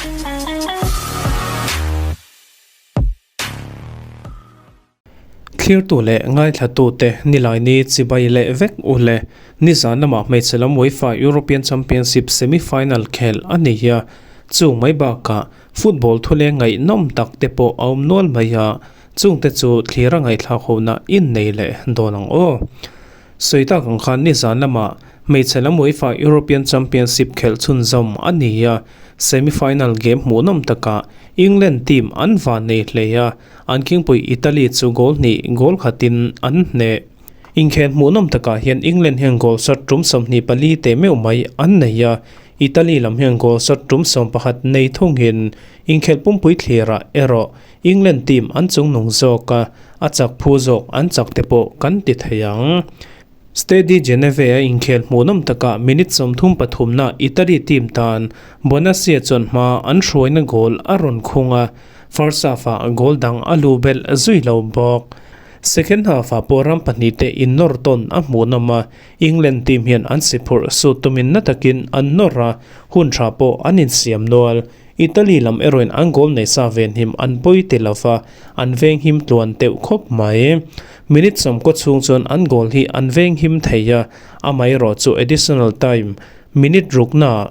Thlirtu leh ngaithlatute Nilaini chibai leh vek u le. Nizan lamah hmeichhe lam UEFA European Championship semi-final khelh a ni a, chung mai bakah football thuleng ngaihnawm tak te pawh a awm nual mai a, chungte chu thlir a ngaihthlak hona innei leh dawn ang aw. Sawi tak ang khan nizan lamah hmeichhe lam UEFA European Championship khelh chhunzawm a ni a, semi-final game hmuhnawm takah England team an van nei hle a, an khingpui Italy chu goal hnih goal khatin an hneh. Inkhel hmuhnawm takah hian England hian goal shot tum 24 teh meuh mai an nei a, Italy lam hian goal shot tum 11 nei thungin inkhel pumpui thlirah erawh England team an chungnung zawk a, a chak phu zawk an chak te pawh kan ti thei ang. Stade Geneve-a inkhel hmuhnawm takah minute 33 na Italy team tan Bonasia chuan hma an hruaina goal a rawn khung a, first half-ah goal dang a lu belh zui lo bawk. Second half-ah pawh ram pahnih te innawr tawn a hmuhnawm a, England team hian an si phurh sut tumin na takin an nawr a, hun tha pawh an insiam nual. Italy lam erawhin an goal nei sa venhim an pawi ti lova, an venghim tluan teuh khawp mai. Minute sawmkaw chhung chuan an goal hi an venghim thei a, amaherawh chu additional time minute ruknaah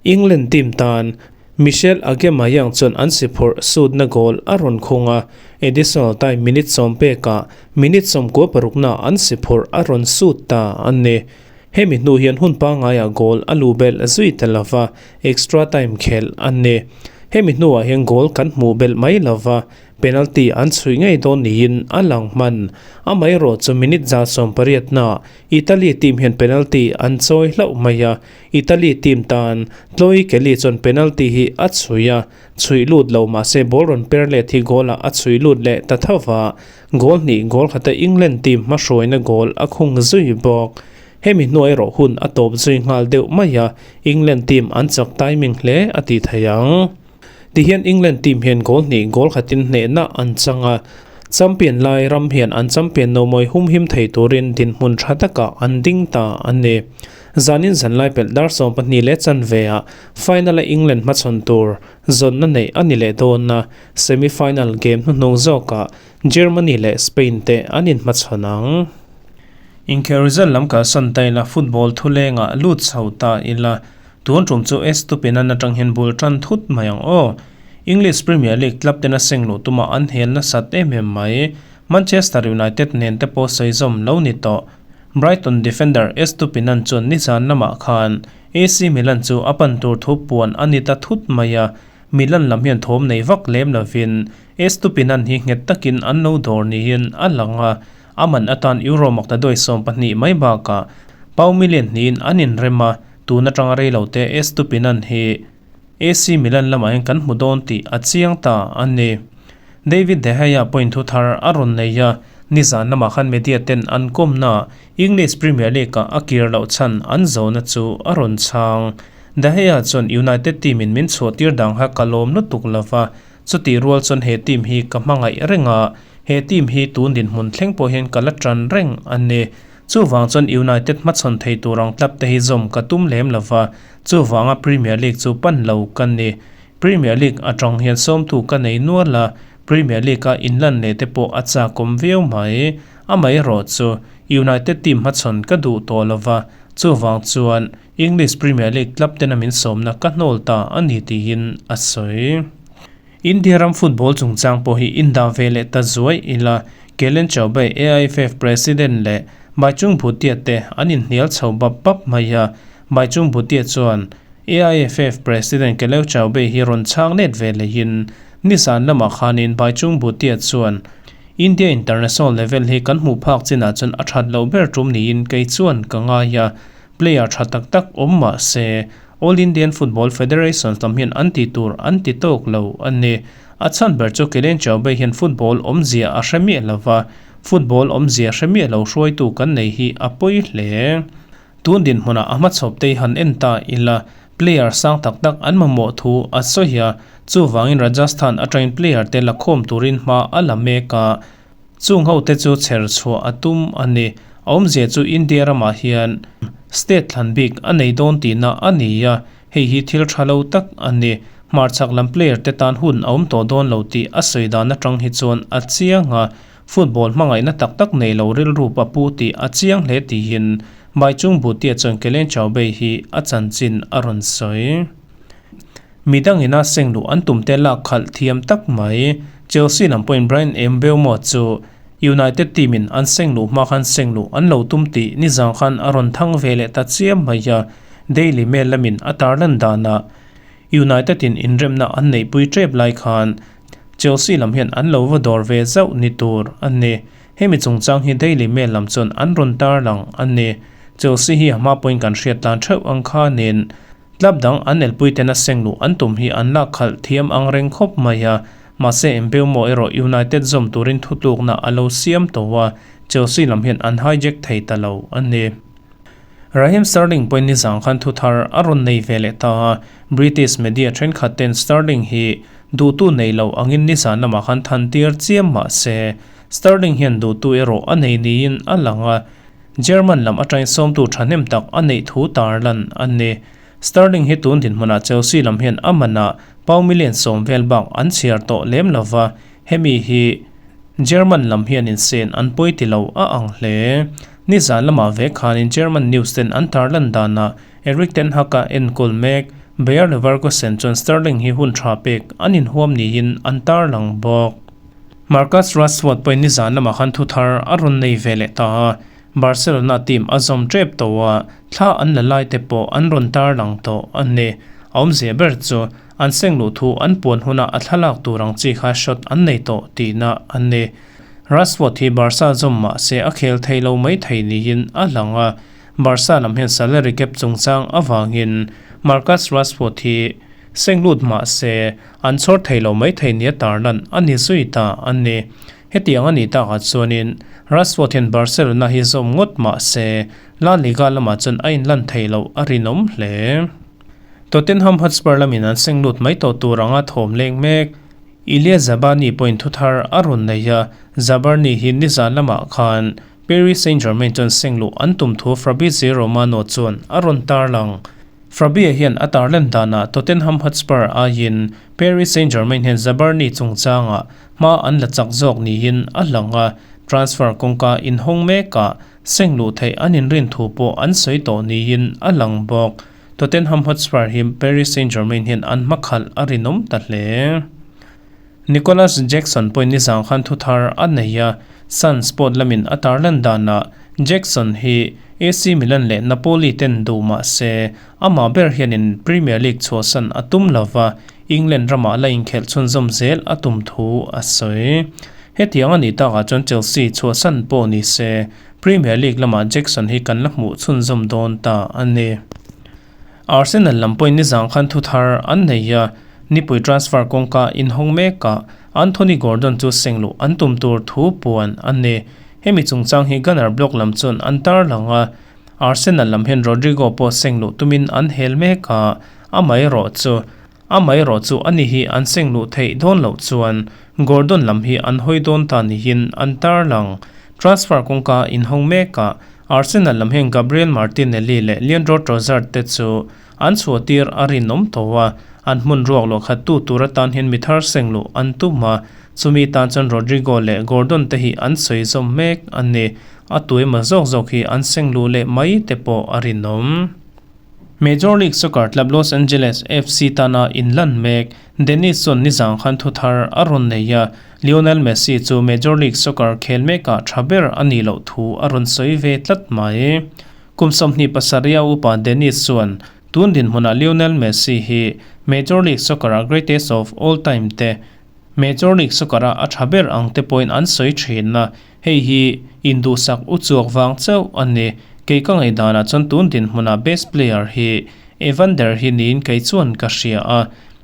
England team tan Michel Agemayang chuan an si phurh sutna goal a rawn khung a, additional time minute sawm pekah minute 96naah an si phurh a rawn sut ta a ni. Hemi hnu hian hun pangaiah goal a lu belh zui ta lova, extra time khelh a ni. Hemi hnuah hian goal kan hmuh belh mai lova, penalty an chhui ngei dawn niin a lang hman. Amaherawh chu minute 180 naah Italy team hian penalty an chawi hlauh mai a, Italy team tan Chloe Kelly chuan penalty hi a chhui a, chhui lut lo mahse ball rawn per let hi goal ah a chhui lut leh ta tho va, Goal hnih goal khata England team hmahruaina goal a khung zui bawk. Hemi hnuai erawh hun a tawp zui nghal deuh mai a, England team an chak timing hle a ti thei ang. Tihian England team hian goal hnih goal khatin hnehna an chang a, champion lai ram hian an champion nomawi humhim thei turin dinhmun tha takah an ding ta a ni. Zanin zanlai pelh dar 12 leh chanve ah final a England hmachhawn tur zawnna neih a ni leh dawn a, Semi-final game hnuhnung zawkah Germany leh Spain te an inhmachhawn ang. Inkhel result lam kalsan ta ila football thulengah lut chho ta ila tun tum chu Estupinan atang hian bul tan thut mai ang aw. English Premier League club tena seng luh tuma an hel nasat em em mai. Manchester United nen te pawh sawi zawm lo ni tawh. Brighton defender Estupinan chuan nizan lamah khan AC Milan chu a pan tur thu puan a ni ta thut mai a. Milan lam hian thawm nei vak lem lovin Estupinan hi nghet takin an lo dawr niin a lang a, a man atan Euro makta duai 12 mai bakah pau million hnihin an inrem a, tun atanga rei lo te Estupinan hi AC Milan lamah hian kan hmu dawn tih a chiang ta a ni. David De Gea point thu thar a rawn nei a, nizan lamah khan media ten an kawmna English Premier League-ah a kir loh chhan an zawhna chu a rawn chhang. De Gea chuan United team in min chhuah tir dang kha ka lawm lutuk lova, chutih rual chuan he team hi ka hmangaih reng a, he team hi tun dinhmun thleng pawh hian ka la tan reng a ni. Chuvang chuan United hmachhawn thei tur ang club te hi zawm ka tum lem lova, chuvanga Premier League chu pan lo ka ni. Premier League atang hian sawmtu ka nei nual a, Premier League a inlan leh te pawh a chakawm viau mai. Amaherawh chu United team hmachhawn ka duh tawh lova, chuvang chuan English Premier League club tena min sawmna ka hnawl ta a ni tiin a sawi. India ram football chungchang pawh hi indah ve leh ta zuai ila, Kellen Chaubey AIFF President leh Baichung Bhutia te an inhnial chho bap bap mai a, Baichung Bhutia chuan AIFF President Keleu Chaubey hi rawn chhang let ve lehin nizan lamah khanin Baichung Bhutia chuan India international level hi kan hmuh phak chinah chuan a that loh ber tum niin kei chuan ka ngai a, Player tha tak tak awm mah se, All Indian Football Federation lam hian an ti tur an ti tawk lo a ni. A chhan ber chu Kylian Chaubey hian football awmzia a hre miah lo va, football awmzia hre miah lo hruaitu kan nei hi a pawi hle. Tun dinhmunah a hmachhawp te han en ta ila, player sang tak tak an mamawh thu a sawi a, chuvangin Rajasthan atangin player te la khawm turin hma a la mek a, Chung ho te chu chher chhuah a tum a ni. A awmzia chu India ramah hian state thlan bik a nei dawn tihna a ni a, hei hi thil tha lo tak a ni. Hmarchhak lam player te tan hun a awm tawh dawn lo tih a sawi dan atang hi chuan a chiang a, football hmangaihna tak tak nei lo rilru a pu tih a chiang hle tiin Baichung Bhutia chuan Kelen Chaubey hi a chanchin a rawn sawi. Midang ina seng luh an tum te lak khalh thiam tak mai. Chelsea lam pawhin Bryan Mbeumo chu United team in an seng luh hma khan seng luh an lo tum tih nizang khan a rawn thang ve leh ta chiam mai a, Daily Mail lamin a tarlan danah United in inremna an neihpui tep lai khan Chelsea lam hian an lo va dawr ve zauh ni tur a ni. Hemi chungchang hi Daily Mail lam chuan an rawn tarlang a ni. Chelsea hi a hma pawhin kan hriat tlan theuh ang khanin Club dang an elpui tena seng luh an tum hi an lak khalh thiam ang reng khawp mai a, mahse Mbeumo erawh United zawm turin thutlukna a lo siam tawh a, Chelsea lam hian an hijack thei ta lo a ni. Raheem Sterling pawhin nizang khan thu thar a rawn nei ve leh ta a, British media thenkhat ten Sterling hi duhtu nei lo angin nizan lamah khan than tir chiam mah se, Sterling hian duhtu erawh a nei niin a lang a, German lam atangin sawmtu thahnem tak a neih thu tarlan a ni. Sterling hi tun dinhmunah Chelsea lam hian a manah pound million 10 vel bak an chhiar tawh lem lo va, hemi hi German lam hianin sen an pawi ti lo a ang hle. Nizan lamah ve khanin German news ten an tarlan danah Erik ten Hag-a enkawl mek Bayer Leverkusen chuan Sterling hi hun tha pek an inhuam niin an tarlang bawk. Marcus Rashford pawhin nizan lamah khan thu thar a rawn nei ve leh ta a, Barcelona team a zawm tep tawh a, thla an la lai te pawh an rawn tarlang tawh a ni. A awmzia ber chu an seng luh thu an puan huna a thlalak tur ang chi kha shot an nei tawh tihna a ni. Rashford hi Barca zawm mah se a khel thei lo mai thei niin a lang a, Barca lam hian salary cap chungchang avangin Marcus Rashford hi seng lut mah se An chhawr thei lo mai thei nia tarlan a ni zui ta a ni. Hetiang a nih takah chuanin Rashford hian Barcelona hi zawm ngawt mah se La Liga lamah chuan a inlan thei loh a rinawm hle. Tottenham Hotspur lamin an seng lut mai tawh tur anga thawm leng mek. Ilya Zabarnyi pawhin thuthar a rawn nei a, Zabarnyi hi nizan lamah khan Paris Saint-Germain chuan seng luh an tum thu Fabrizio Romano chuan a rawn tarlang. Fabia hian a tarlan danah Tottenham Hotspur aiin Paris Saint-Germain hian Zabarnyi chungchangah hma an la chak zawk niin a lang a, transfer kawngka inhawng mekah seng luh theih an inrin thu pawh an sawi tawh niin a lang bawk. Tottenham Hotspur hi Paris Saint-Germain hian an hmakhalh a rinawm ta hle. Nicolas Jackson pawhin nizang khan thu thar a nei a, Sun Sport lamin a tarlan danah Jackson hi AC Milan leh Napoli ten duh mah se, amah ber hianin Premier League chhuahsan a tum lo va, England ramah la inkhelh chhunzawm zel a tum thu a sawi. Hetiang a nih takah chuan Chelsea chhuahsan pawh ni se, Premier League lamah Jackson hi kan la hmuh chhunzawm dawn ta a ni. Arsenal lam pawhin nizang khan thu thar an nei a, nipui transfer kawngka inhawng mekah Anthony Gordon chu seng luh an tum tur thu puan a ni. Hemi chungchang hi Gunner Block lam chuan an tarlang a, Arsenal lam hian Rodrigo pawh seng luh tumin an hel mek a, amaherawh chu amaherawh chu ani hi an seng luh theih dawn loh chuan Gordon lam hi an hawi dawn ta niin an tarlang. Transfer kawngka inhawng mekah Arsenal lam hian Gabriel Martinelli leh Leandro Trossard te chu an chhuahtir a rinawm tawh a, an hmun ruak luah khat tu tur atan hian mi thar seng luh an tum a, chumi tan chuan Rodrigo leh Gordon te hi an sawi zawm mek a ni. A tuaima zawk zawk hi an seng luh leh mai te pawh a rinawm. Major League Soccer club Los Angeles FC tana inlan mek Dennis chuan nizang khan thu thar a rawn nei a, Lionel Messi chu Major League Soccer khel mekah tha ber a nih loh thu a rawn sawi ve tlat mai. Kum 27 a upa Dennis chuan tun dinhmunah Lionel Messi hi Major League Soccer-a greatest of all time te, Major League Soccer-a a tha ber ang te pawhin an sawi thin a, hei hi induhsak uchuak vang chauh a ni. Kei ka ngaihdanah chuan tun dinhmunah best player hi Evander hi niin kei chuan ka hria a,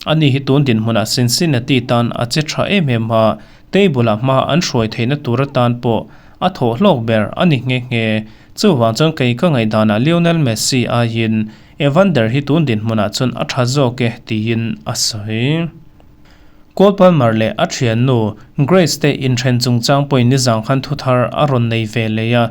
ani hi tun dinhmunah Cincinnati tan a che tha em em a, table ah hma an hruai theihna tur atan pawh a thawhhlawk ber a ni nghe nghe. Chuvang chuan kei ka ngaihdanah Lionel Messi aiin Evander hi tun dinhmunah chuan a tha zawk e tiin a sawi. Cole Palmer leh a thiannu Grace te inthen chungchang pawhin nizang khan thuthar a rawn nei ve leh a,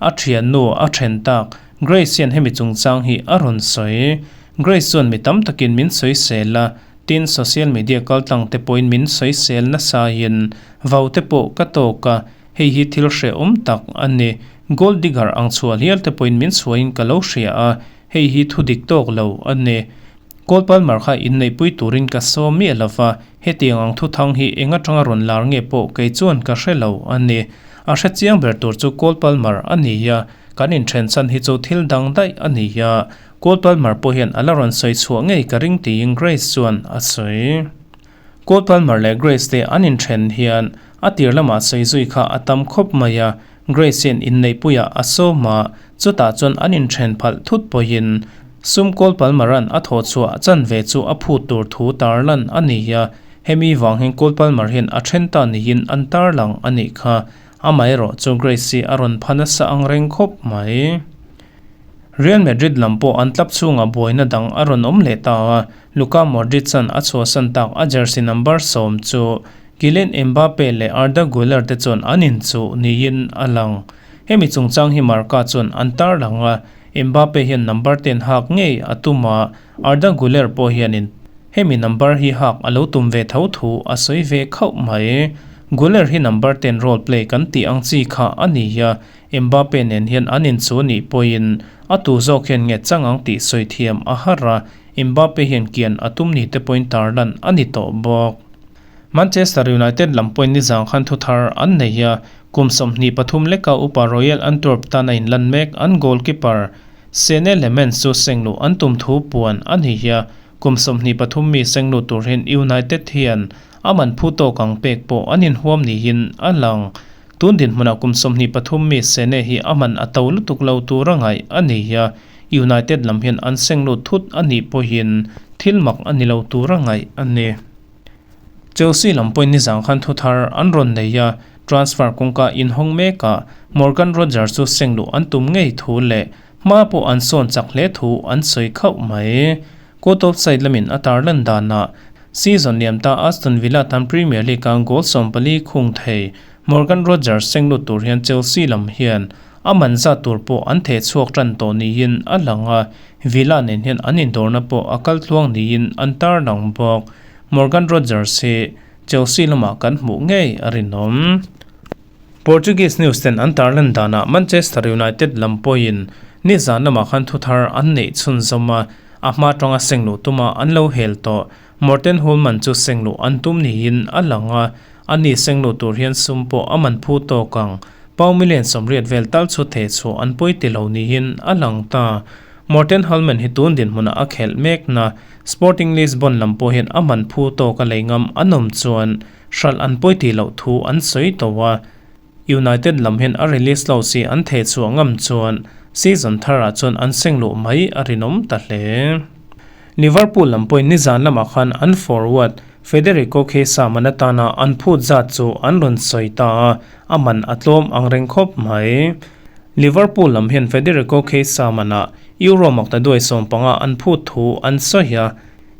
a thiannu a then tak Grace hian hemi chungchang hi a rawn sawi. Grace chuan mi tam takin min sawi sel a. Tin, social media kaltlang te pawhin min sawisel nasain vau te pawh ka tawk a, hei hi thil hrehawm tak a ni. Gold digger ang chhuah hial te pawhin min chhuahin ka lo hria a, hei hi thu dik tawk lo a ni. Cole Palmer kha inneihpui turin ka sawm miah lo va, hetiang ang thuthang hi eng atanga rawn lar nge pawh kei chuan ka hre lo a ni. A hre chiang ber tur chu Cole Palmer a ni a, kan inthen chhan hi chu thil dang daih a ni a, Cole Palmer pawh hian a la rawn sawi chhuah ngei ka ring tiin Grace chuan a sawi. Cole Palmer leh Grace te an inthen hian a tir lamah sawi zui kha a tam khawp mai a, Grace hian inneihpuiah a sawm a, chutah chuan an inthen phalh thut pawhin sum Cole Palmer-a'n a thawh chhuah chanve chu a phut tur thu tarlan a ni a, hemi vang hian Cole Palmer hian a then ta niin an tarlang a nih kha. Amaherawh chu Grace hi a rawn pha nasa ang reng khawp mai. Real Madrid lam pawh an tlap chhungah buaina dang a rawn awm leh ta a, Luka Modric-a'n a chhuahsan tak a jersey number 10 chu Kylian Mbappe leh Arda Guler te chuan an inchuh niin a lang. Hemi chungchang hi Marca chuan an tarlang a, Mbappe hian number ten hak ngei a tum a, Arda Guler pawh hianin hemi number hi hak a lo tum ve tho thu a sawi ve khauh mai. Guler hi number ten role play kan tih ang chi kha a ni a, Mbappe nen hian an inchu nih pawhin a tu zawk hian nge chang ang tih sawi thiam a har a, Mbappe hian kian a tum ni te pawhin tarlan a ni tawh bawk. Manchester United lam pawhin nizang khan thu thar an nei a, kum 23 leka upa Royal Antwerp tan a inlan mek an goalkeeper Senne Lammens chu sengluh an tum thu puan a ni a, kum 23 mi sengluh tur hian United hian a man phu tawk ang pek pawh an inhuam niin a lang. Tun dinhmunah kum 23 mi Senne hi a man a to lutuk lo tur a ngaih a ni a, United lam hian an senglut thut a nih pawhin thil mak a ni lo tur a ngaih a ni. Chelsea lam pawhin nizang khan thu thar an rawn nei a, transfer kawngka inhawng mekah Morgan Rogers chu sengluh an tum ngei thu leh hma pawh an sawn chak hle thu an sawi khauh mai. Court of side lamin a tarlan danah season liam ta Aston Villa tan Premier League-a goal 14 khung thei Morgan Rogers senglut tur hian Chelsea lam hian a man zat tur pawh an theh chhuak tan tawh niin a lang a, Villa nen hian an indawrna pawh a kal tluang niin an tarlang bawk. Morgan Rogers hi Chelsea lamah kan hmuh ngei a rinawm. Portuguese news ten an tarlan danah Manchester United lam pawhin nizan lamah khan thu thar an neih chhunzawm a, a hma tanga sengluh tuma an lo hel tawh. Morten Hjulmand chu sengluh an tum niin a lang a, ani sengluh tur hian sum pawh a man phu tawk ang. Pau million 80 vel tal chu theh chhuah an pawi ti lo niin a lang ta. Morten Hjulmand hi tun dinhmunah a khelh mek na Sporting Lisbon lam pawh hian a man phu tawk a lei ngam an awm chuan hralh an pawi ti loh thu an sawi tawh a. United lam hian a release lo si an theh chhuah ngam chuan season tharah chuan an sengluh mai a rinawm ta hle. Liverpool lam pawhin nizan lamah khan an forward Federico Chiesa man atana an phut zat chu an rawn sawi ta a, a man a tlawm ang reng khawp mai. Liverpool lam hian Federico Chiesa manah Euro makta duai 15 an phut thu an sawi a,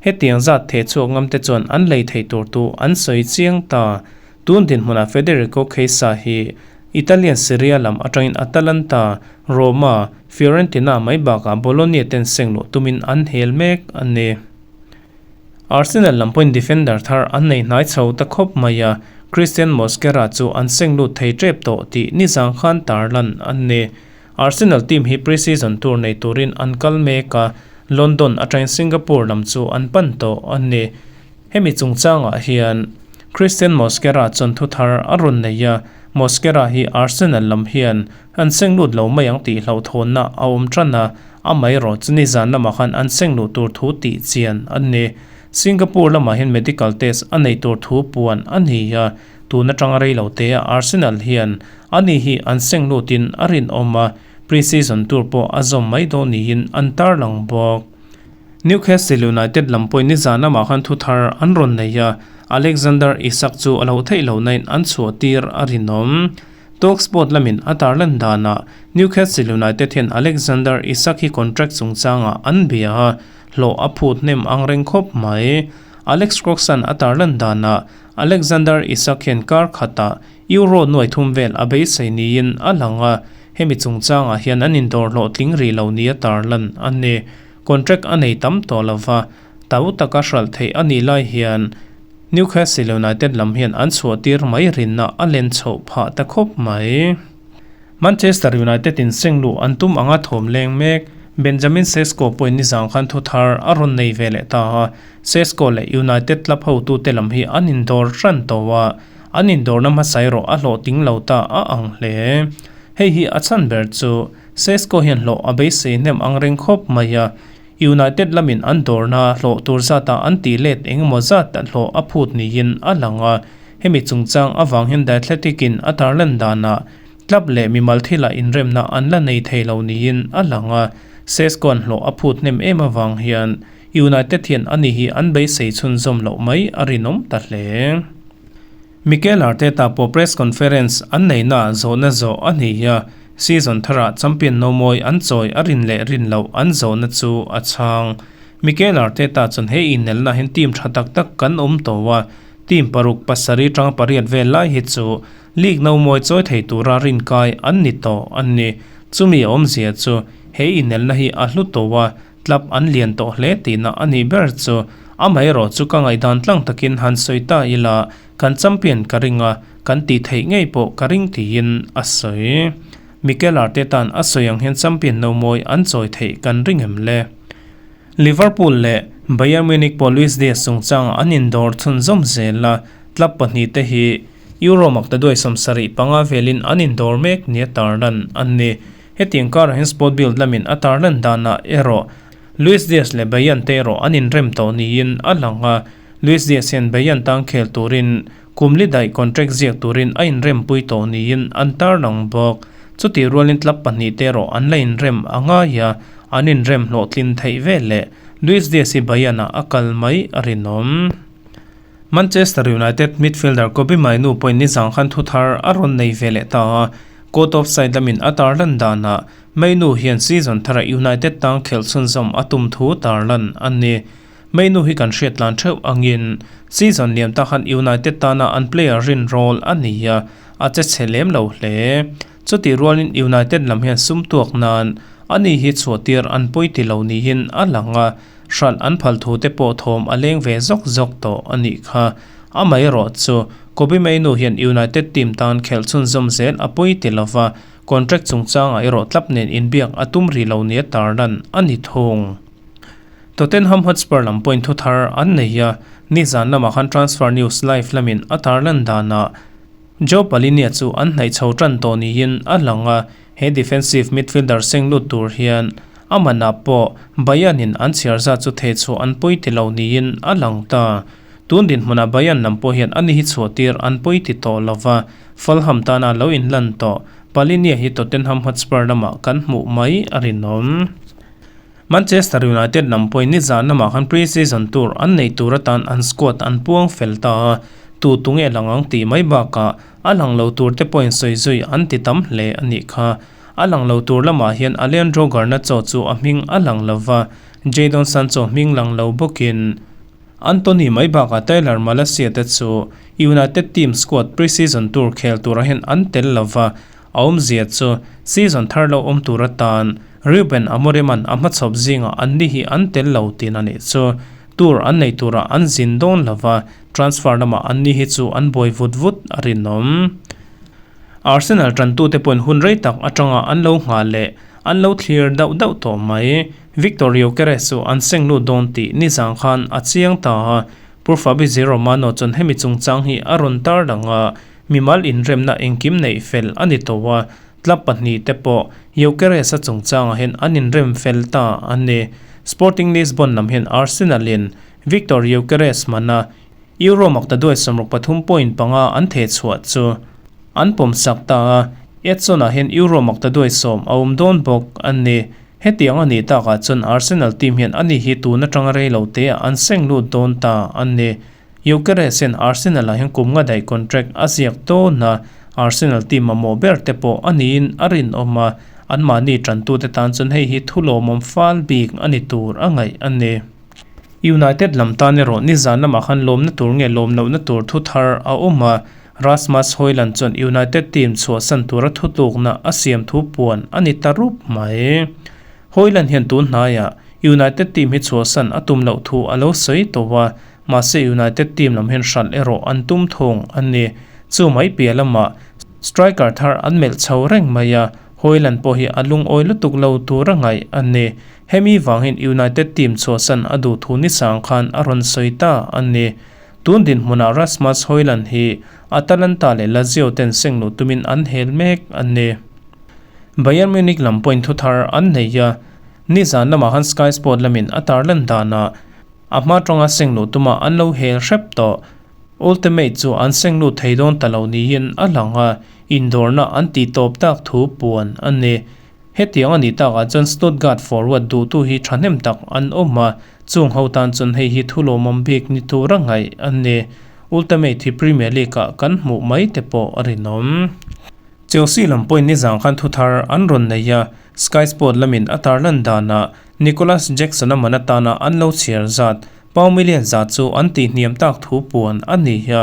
hetiang zat theh chhuak ngam te chuan an lei thei tur tu an sawi chiang ta. Tun dinhmunah Federico Chiesa hi Italian Serie A lam atangin Atalanta, Roma, Fiorentina mai bakah Bologna ten sengluh tumin an hel mek a ni. Arsenal lam pawhin defender thar an nei hnai chho ta khawp mai a, Christian Mosquera chu an senglut thei tep tawh tih nizang khan tarlan a ni. Arsenal team hi pre-season tour nei turin an kal mek a, London atangin Singapore lam chu an pan tawh a ni. Hemi chungchangah hian Christian Mosquera chuan thu thar a rawn nei a, Mosquera hi Arsenal lam hian an senglut lo mai ang tih hlauhthawnna a awm tan a, amaherawh chu nizan lamah khan an sengluh tur thu tih chian a ni. Singapore lamah hian medical test a nei tur thu puan a ni a, tun atanga rei lo te a Arsenal hian ani hi an senglutin a rinawm a, pre-season tur pawh a zawm mai dawn niin an tarlang bawk. Newcastle United lam pawhin nizan lamah khan thu thar an rawn nei a, Alexander Isak chu a lo theih loh nain an chhuah tir a rinawm. Talksport lamin a tarlan danah Newcastle United hian Alexander Isak hi contract chungchangah an bia a, hlawh a phut hnem ang reng khawp mai. Alex Crooks-a'n a tarlan danah Alexander Isak hian kar khatah Euro nuai thum vel a beisei niin a lang a, hemi chungchangah hian an indawr hlawhtling rih lo nia tarlan a ni. Contract a nei tam tawh lo va, To taka hralh theih a nih lai hian Newcastle United lam hian an chhuahtir mai rinna a len chhoh phah ta khawp mai. Manchester United in seng luh an tum anga thawm leng mek. Benjamin Sesko pawhin nizang khan thu thar a rawn nei ve leh ta a, Sesko leh United club hotute lam hi an indawr hran tawh a, an indawrna hmasa erawh a hlawhtling lo ta a ang hle. Hei hi a chhan ber chu Sesko hian hlawh a beisei hnem ang reng khawp mai a, United lamin an dawrna hlawh tur zatah an tih let eng emaw zat hlawh a phut niin a lang a, hemi chungchang avang hian The Athletic in a tarlan danah Club leh mimal thilah inremna an la nei thei lo niin a lang a, Sesko-a'n hlawh a phut hnem em avang hian United hian ani hi an beisei chhunzawm loh mai a rinawm ta hle. Mikel Arteta pawh press conference an neihnaah zawhna zawh a ni a, season tharah champion nomawi an chawi a rin leh rin loh an zawhna chu a chhang. Mikel Arteta chuan he inelna hian team tha tak tak kan awm tawh a, team paruk pasarih tang pariat vel lai hi chu League no mawi chawi thei tura rinkai an ni tawh an ni. Chumi awmzia chu he inelna hi a hlu tawh a, club an lian tawh hle tihna a nih ber chu. Amaherawh chu ka ngaihdan tlang takin han sawi ta ila, kan champion ka ring a, kan tih theih ngei pawh ka ring tiin a sawi. Mikel Arteta'n a sawi ang hian champion no mawi an chawi theih kan ring em le? Liverpool leh Bayern Munich pawh Luis Diaz chungchangah an indawr chhunzawm zel a, club pahnihte hi Euro makta duai 75 velin an indawr mek nia tarlan an ni. Hetiang karah hian Sport Bild lamin a tarlan danah erawh Luis Diaz leh Bayern te erawh an inrem tawh niin a lang a, Luis Diaz hian Bayern tang khel turin kum li daih contract ziak turin a inrempui tawh niin an tarlang bawk. Chutih rualin club pahnihte erawh an la inrem a ngai a, an inrem hlawhtlin theih veleh Luis Diaz hi Bayern-ah a kal mai a rinawm. Manchester United midfielder Kobbie Mainoo pawhin nizang khan thu thar a rawn nei ve leh ta a, court of side lamin a tarlan danah Mainoo hian season thara United tang khelh chhunzawm a tum thu tarlan a ni. Mainoo hi kan hriat tlan theuh angin season liam ta khan United tana an player rin role a ni a, a che chhe lem lo hle. Chutih rualin United lam hian sum tuak nan ani hi chhuahtir an pawi ti lo niin a lang a, Hralh an phal thu te pawh thawm a leng ve zawk zawk tawh a nih kha. Amaherawh chu, Kobbie Mainoo hian United team tan khelh chhunzawm zel a pawi ti lova, contract chungchangah erawh tlap nen inbiak a tum rih lo nia tarlan a ni thung. Tottenham Hotspur lam pawhin thu thar an nei a, nizan lamah khan Transfer News Live lamin a tarlan danah Joe Palhinha chu an hnaih chho tan tawh niin a lang a, He defensive midfielder seng lut tur hian a manah pawh Bayern in an chhiar zat chu thei chhuah an pawi ti lo niin a lang ta. Tun dinhmunah Bayern lam pawh hian ani hi chhuah tir an pawi ti tawh lo va, Fulham tana lo inlan tawh Palhinha hi Tottenham Hotspur lamah kan hmuh mai a rinawm. Manchester United lam pawhin nizan lamah khan pre-season tour an neih tur atan an squad an puang fel ta a, tu tu nge lang ang tih mai bakah A lang lo tur te pawhin sawi zui an ti tam hle a nih kha. A lang lo tur lamah hian Alejandro Garnacho chu a hming a lang lo va, Jadon Sancho hming lang lo bawkin Antony mai bakah Tyler Malacia te chu United team squad pre-season tour khel turah hian an tel lo va, a awmzia chu season thar lo awm tur atan Ruben Amorim-a'n a hmachhawp zingah anni hi an tel lo tin a nih chu. Tour an nei turah an zin dawn lo va, Transfer lamah anni hi chu an buai vut vut a rinawm. Arsenal tantute pawhin hun rei tak atanga an lo nghah leh an lo thlir dauh dauh tawh mai. Victor Gyökeres chu an seng lut dawn tih nizang khan a chiang ta a, Pu Fabrizio Romano chuan hemi chungchang hi a rawn tarlang a, mimal inremna engkim neih fel a ni tawh a, club pahnihte pawh Gyökeres-a chungchangah hian an inrem fel ta a ni. Sporting Lisbon lam hian Arsenal-in Viktor Gyökeres hmana Euro maktaduai 63.5 an theh chhuah chu an pawmsak ta a, Edson-ah hian Euro maktaduai 10 a awm dawn bawk a ni. Hetiang a nih takah chuan Arsenal team hian ani hi tun atanga rei lo teah an seng lut dawn ta a ni. Gyökeres hian Arsenal-ah hian kum nga daih contract a ziak dawn a, Arsenal team mamawh ber te pawh a niin a rinawm a, anmahni tantute tan chuan hei hi thu lawmawm fal bik a ni tur a ngaih a ni. United lam tan erawh nizan lamah khan lawmna tur nge lawm lohna tur thu thar a awm a, Rasmus Hojlund chuan United team chhuahsan tura thutlukna a siam thu puan a ni ta rup mai. Hojlund hian tun hnaiah United team hi chhuahsan a tum loh thu a lo sawi tawh a, mahse United team lam hian hralh erawh an tum thung a ni. Chu mai piah lamah striker thar an melh chho reng mai a, Hojlund pawh hi a lungawi lutuk lo tur a ngaih a ni. Hemi vangin United team chhuahsan a duh thu nisang khan a rawn sawi ta a ni. Tun dinhmunah Rasmus Hojlund hi Atalanta leh Lazio ten seng luh tumin an hel mek a ni. Bayern Munich lam pawhin thu thar an nei a, nizan lamah khan Sky Sport lamin a tarlan danah a hma tanga seng luh tuma an lo hel hrep tawh. Ultimate chu an seng lut thei dawn ta lo niin a lang a, indawrna an tih tawp tak thu puan a ni. Hetiang a nih takah chuan Stuttgart forward duhtu hi thahnem tak an awm a, chung ho tan chuan hei hi thu lawmawm bik ni tura ngaih a ni. Ultimate hi Premier League-ah kan hmuh mai te pawh a rinawm. Chelsea lam pawhin nizang khan thu thar an rawn nei a, Sky Sport lamin a tarlan danah Nicolas Jackson-a man atana an lo chhiar zat pound million zat chu an tihhniam tak thu puan a ni a.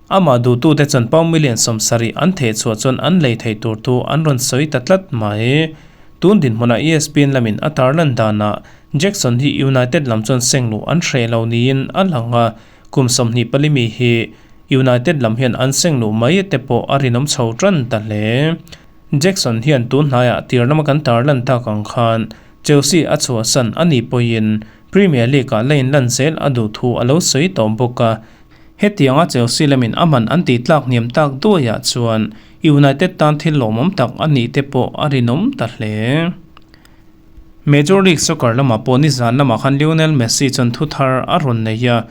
Amah duhtute chuan pound million 70 an theh chhuah chuan an lei thei tur thu an rawn sawi ta tlat mai. Tun dinhmunah ESPN lamin a tarlan danah Jackson hi United lam chuan seng luh an hreh lo niin a lang a, kum 24 mi hi United lam hian an seng luh mai te pawh a rinawm chho tan ta hle. Jackson hian tun hnaiah tir lama kan tarlan tak ang khan Chelsea a chhuahsan a nih pawhin Premier League-ah la inlan zel a duh thu a lo sawi tawh bawk a. Hetianga Chelsea lamin a man an tih tlak hniam tak duaiah chuan United tan thil lawmawm tak a nih te pawh a rinawm ta hle. Major League Soccer lamah pawh nizan lamah khan Lionel Messi chuan thu thar a rawn nei a,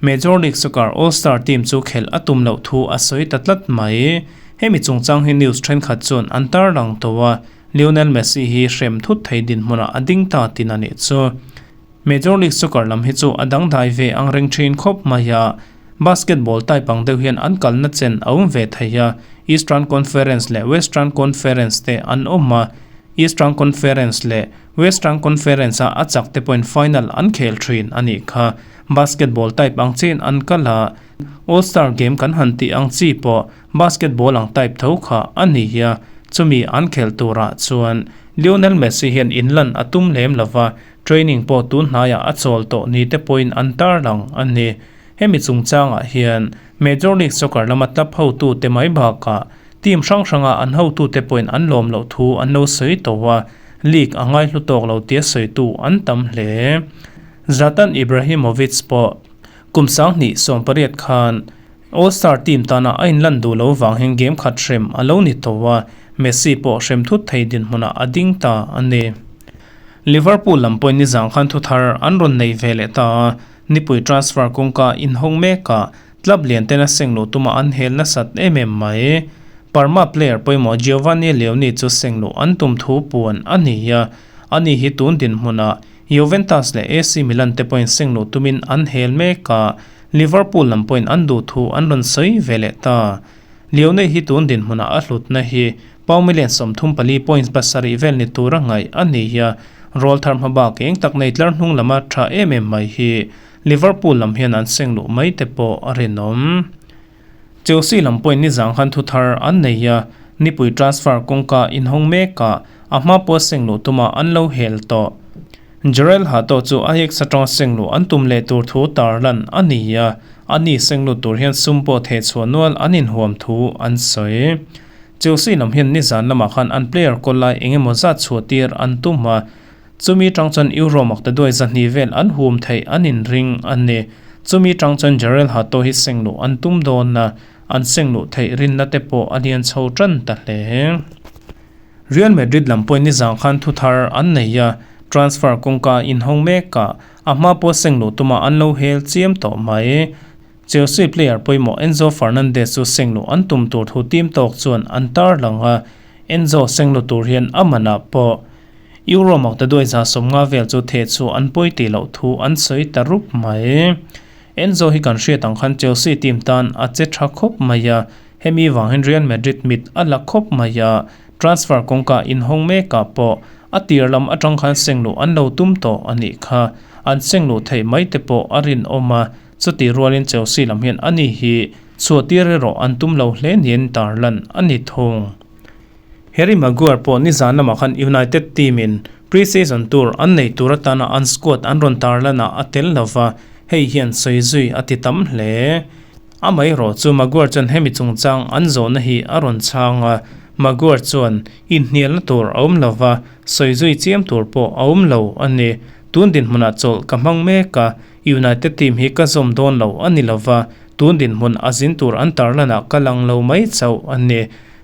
Major League Soccer All-Star team chu khelh a tum loh thu a sawi ta tlat mai. Hemi chungchang hi news thenkhat chuan an tarlang tawh a, Lionel Messi hi hrem thut thei dinhmunah a ding ta tin a nih chu. Major League Soccer lam hi chu a dangdai ve ang reng thin khawp mai a, basketball type ang deuh hian an kalna chen a awm ve thei a, Eastern Conference leh Western Conference te an awm a, Eastern Conference leh Western Conference-a a chak te pawhin final an khel thin a nih kha. Basketball type ang chiin an kal a, All Star game kan han tih ang chi pawh basketball ang type tho kha a ni a, chumi an khelh turah chuan Lionel Messi hian inlan a tum lem lo va, training pawh tun hnaiah a chawl tawh ni te pawhin an tarlang a ni. Hemi chungchangah hian Major League Soccer lama club hotute mai bakah team hrang hranga an hotute pawhin an lawm loh thu an lo sawi tawh a, league a ngaihlu tawk lo tia sawitu an tam hle. Zlatan Ibrahimovic pawh kum 2018 khan All Star team tana a inlan duh lo vang hian game khat hrem a lo ni tawh a, Messi pawh hrem thut thei dinhmunah a ding ta a ni. Liverpool lam pawhin nizang khan thu thar an rawn nei ve leh ta a, nipui transfer kawngka inhawng mekah club lian tena seng luh tuma an hel nasat em em mai. Parma player pawimawh Giovanni Leoni chu seng luh an tum thu puan a ni a, ani hi tun dinhmunah Juventus leh AC Milan te pawhin seng luh tumin an hel mek a, Liverpool lam pawhin an duh thu an rawn sawi ve leh ta. Leone hi tun dinhmunah a hlutna hi pound million 34 point pasarih vel ni tura ngaih a ni a, rawl thar hma bak eng tak nei tlar hnung lama tha em em mai hi Liverpool lam hian an seng luh mai te pawh a rinawm. Chelsea lam pawhin nizang khan thu thar an nei a, nipui transfer kawngka inhawng mekah a hma pawh seng luh tuma an lo hel tawh. Jorrel Hato chu Ajax atanga seng luh an tum leh tur thu tarlan a ni a, ani seng lut tur hian sum pawh theh chhuah nual an inhuam thu an sawi. Chelsea lam hian nizan lamah khan an player kawl lai eng emaw zat chhuah tir an tum a, chumi tang chuan Euro maktaduai 200 vel an hum theih an inring a ni. Chumi tang chuan Jorrel Hato hi seng luh an tum dawn a, an seng luh theih rinna te pawh a lian chho tan ta hle. Real Madrid lam pawhin nizang khan thu thar an nei a, transfer kawngka inhawng mekah a hma pawh seng luh tuma an lo hel chiam tawh mai. Chelsea player pawimawh Enzo Fernandez chu seng luh an tum tur thu team tawk chuan an tarlang a, Enzo seng luh tur hian a manah pawh Euro maktaduai 150 vel chu theh chu an pawi tih loh thu an sawi ta rup mai. Enzo hi kan hriat ang khan Chelsea team tan a che tha khawp mai a, hemi vang hian Real Madrid mit a la khawp mai a, transfer kawngka inhawng mekah pawh a tir lam atang khan seng luh an lo tum tawh a nih kha. An seng luh theih mai te pawh a rinawm a, chuti rualin Chelsea lam hian ani hi chhuah tir erawh an tum lo hle niin tarlan a ni thung. Harry Maguire pawh nizan lamah khan United team in Pre-season tour an nei tur atana an squad an rawn tarlanah a tel lova, hei hian sawi zui a ti tam hle. Amaherawh chu Maguire chuan hemi chungchang an zawhna hi a rawn chhang a, Maguire chuan inhnialna tur a awm lova, sawi zui chiam tur pawh a awm lo a ni. Tun dinhmunah chawlh ka hmang mek a, United team hi ka zawm dawn lo a ni lova, tun dinhmun a zin tur an tarlanah ka lang lo mai chauh a ni.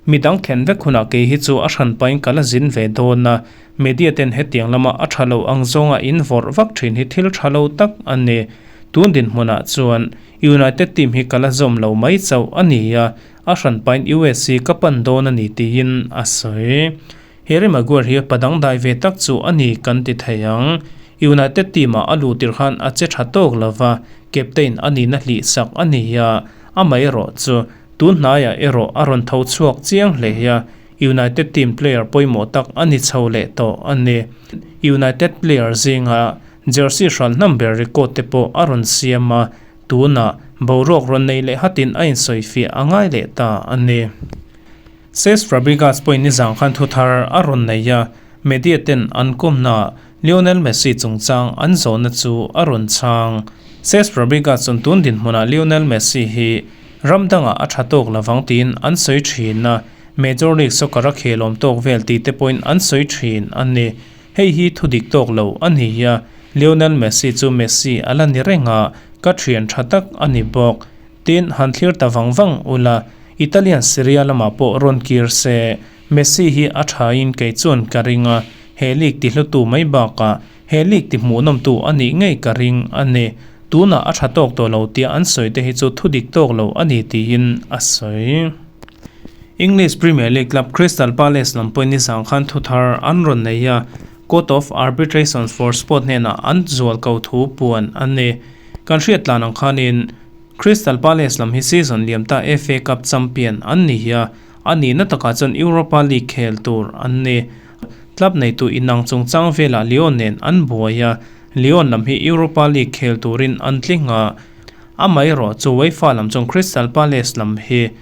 Midang thlen vek hunah kei hi chu a hran pahin ka la zin ve dawn a, media ten hetiang lama a tha lo ang zawnga in vawrh vak thin hi thil tha lo tak a ni. Tun dinhmunah chuan United team hi ka la zawm lo mai chauh a ni a, a hran pahin USC ka pan dawn a ni tiin a sawi. Harry Maguire hi pa dangdai ve tak chu a ni kan ti thei ang. United team-ah a luh tirh khan a che tha tawk lo va, captain a nihna hlih sak a ni a, amaherawh chu tun hnaiah erawh a rawn tho chhuak chiang hle a, United team player pawimawh tak a ni chho leh tawh a ni. United player zinga jersey hral hnam ber record te pawh a rawn siam a, tunah boruak rawn nei leh hatin a insawifiah a ngai leh ta a ni. Cesc Fabregas pawhin nizang khan thu thar a rawn nei a, media ten an kawmnaah Lionel Messi chungchang an zawhna chu a rawn chhang. Cesc Fabregas chuan tun dinhmunah Lionel Messi hi ram dangah a tha tawk lovang tiin an sawi thin a, Major League Soccer a khelawm tawk vel tih te pawhin an sawi thin a ni. Hei hi thu dik tawk lo a ni a, Lionel Messi chu Messi a la ni reng a, ka thian tha tak a ni bawk. Tin, han thlir ta vang vang ula, Italian Serie A lamah pawh rawn kir se, Messi hi a thain kei chuan ka ring a, he league ti hlutu mai bakah he league ti hmuhnawmtu a nih ngei ka ring a ni. Tunah a tha tawk tawh lo tia an sawi te hi chu thu dik tawk lo a ni tiin a sawi. English Premier League club Crystal Palace lam pawhin nizang khan thu thar an rawn nei a, Court of Arbitration for Sport hnenah an zual ko thu puan a ni. Kan hriat tlan ang khanin Crystal Palace lam hi season liam ta FA Cup champion an ni hi a, a nihna takah chuan Europa League khel tur an ni. Club neitu inang chungchang velah Lyon nen an buai a, Lyon lam hi Europa League khel turin an tling a, amaherawh chu UEFA lam chuan Crystal Palace lam hi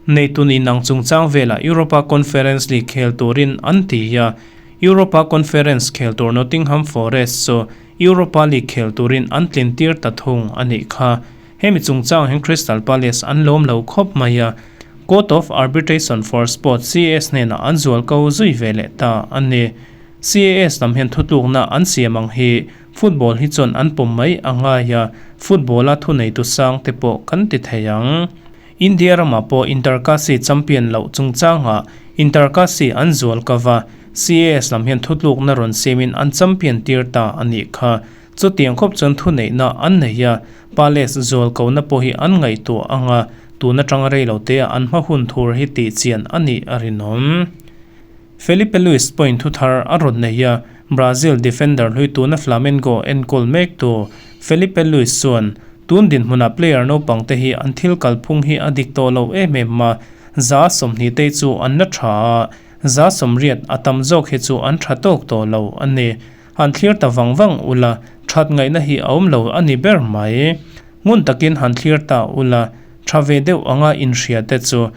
neitun inang chungchang velah Europa Conference League khel turin an ti a, Europa Conference khel tur Nottingham Forest chu Europa League khel turin an tlin tir ta thung a nih kha. Hemi chungchang hian Crystal Palace an lawm lo khawp mai a, Court of Arbitration for Sport, CAS, hnenah an zual ko zui ve leh ta a ni. CAS lam hian thutlukna an siam ang hi football hi chuan an pawm mai a ngai a, football-a thuneitu sang te pawh kan ti thei ang. India ramah pawh Inter-Kasi champion loh chungchangah Inter-Kasi an zual ka va, CAS lam hian thutlukna rawn siamin an champion tir ta a nih kha. Chutiang khawp chuan thuneihna an nei a, Palace zual kohna pawh hi an ngaihtuah ang a, tun atanga rei lo teah an hma hun thur hi tihchian a nih a rinawm. Felipe Luis pawhin thu thar a rawn nei a, Brazil defender hlui tuna Flamengo enkawl mektu Felipe Luis chuan Tun dinhmunah player naupang te hi an thil kalphung hi a dik tawh lo em em a, 20% te chu an la tha a, 80% a tam zawk hi chu an tha tawk tawh lo a ni. Han thlir ta vang vang ula, that ngaihna hi a awm lo a ni ber mai. Ngun takin han thlir ta ula, tha ve deuh anga inhria te chu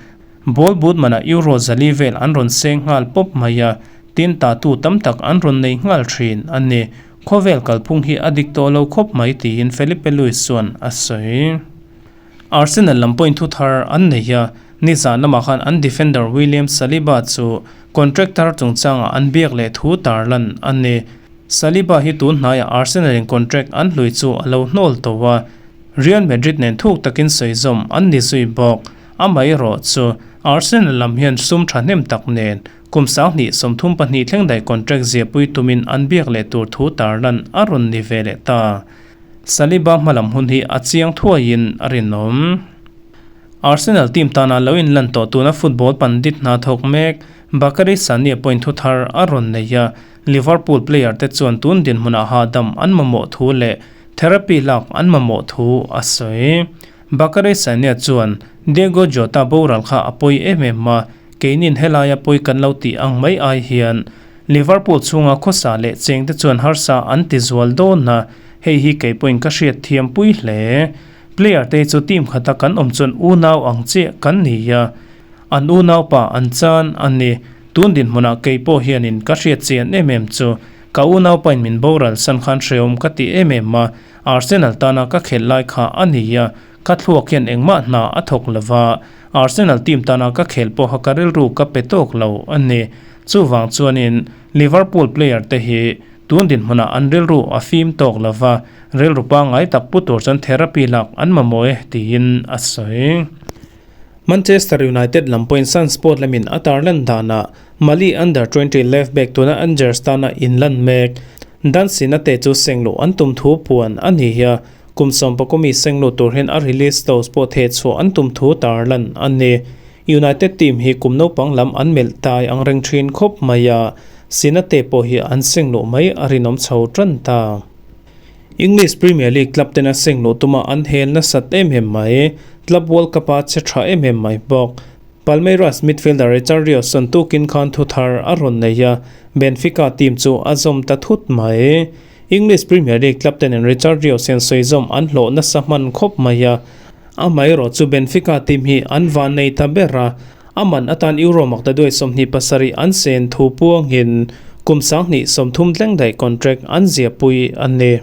ball but manah euro 400 vel an rawn seng nghal pawp mai a, tin tatu tam tak an rawn nei nghal thin a ni. Khawvel kalphung hi a dik tawh lo khawp mai tiin Felipe Luis chuan a sawi. Arsenal lam pawhin thu thar an nei a, nizan lamah khan an defender William Saliba chu contract thar chungchangah an biak leh thu tarlan a ni. Saliba hi tun hnaiah Arsenal in contract an hlui chu a lo hnawl tawh a, Real Madrid nen thuk takin sawi zawm an ni zui bawk. Amaherawh chu Arsenal lam hian sum thahnem tak nen Kum 2032 thleng daih contract ziahpui tumin an biak leh tur thu tarlan a rawn ni ve leh ta. Saliba hmalam hun hi a chiang thuaiin a rinawm. Arsenal team tana lo inlan tawh tuna football pandit hna thawk mek Bakary Sagna pawhin thu thar a rawn nei a, Liverpool player te chuan tun dinhmunah hahdam an mamawh thu leh therapy lak an mamawh thu a sawi. Bakary Sagna chuan Diego Jota boral kha a pawi em em a, Keinin helaia pawi kan lo tih ang mai ai hian Liverpool chhunga khawsa leh chengte chuan harsa an ti zual dawn a, hei hi kei pawhin ka hriat thiam pui hle. Player te chu team khata kan awm chuan unau ang chiah kan ni a, an unaupa an chan a ni. Tun dinhmunah kei pawh hianin ka hriat chian em em chu. Ka unaupain min boral san khan hrehawm ka ti em em a, Arsenal tana ka khelh lai kha a ni a, ka thluak hian engmah hna a thawk lo va, Arsenal team tana ka khelh pawha ka rilru ka pe tawk lo a ni. Chuvang chuanin Liverpool player te hi tun dinhmunah an rilru a fim tawk lo va, rilru pangngai tak pu tur chuan therapy lak an mamawh e tiin a sawi. Manchester United lam pawhin Sunsport lamin a tarlan danah Mali under 20 left back tuna Angers tana inlan mek. Dan Sinate chu sengluh an tum thu puan a ni a, kum sawmpakawmi sengluh tur hian a release clause pawh theh chhuah an tum thu tarlan a ni. United team hi kum naupang lam an melh tai ang reng thin khawp mai a, Sinate pawh hi an sengluh mai a rinawm chho tan ta. English Premier League club tena sengluh tuma an hel nasat em em mai. Club World Cup-a che tha em em mai bawk. Palmeiras midfielder Richard Rios chuan tukin khan thu thar a rawn nei a, Benfica team chu a zawm ta thut mai. English Premier League club tenin Richard Rios hian sawi zawm an hlawh nasa hman khawp mai a, amaherawh chu Benfica team hi an van nei ta ber a, a man atan Euro maktaduai 27 an sen thu puangin kum 2030 thleng daih contract an ziahpui a ni.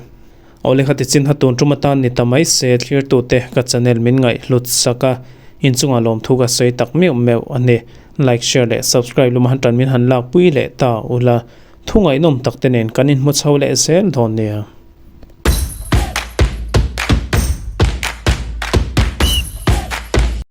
Awle kha tichin ha tun tum atan ni ta mai se thlirtute ka channel min ngaih hlut sak a, inchungah lawmthu ka sawi tak meuh meuh a ni. Like, share leh subscribe luma han tan min han lakpui leh ta ula, thu ngaihnawm tak te nen kan inhmu chho leh zel dawn nia.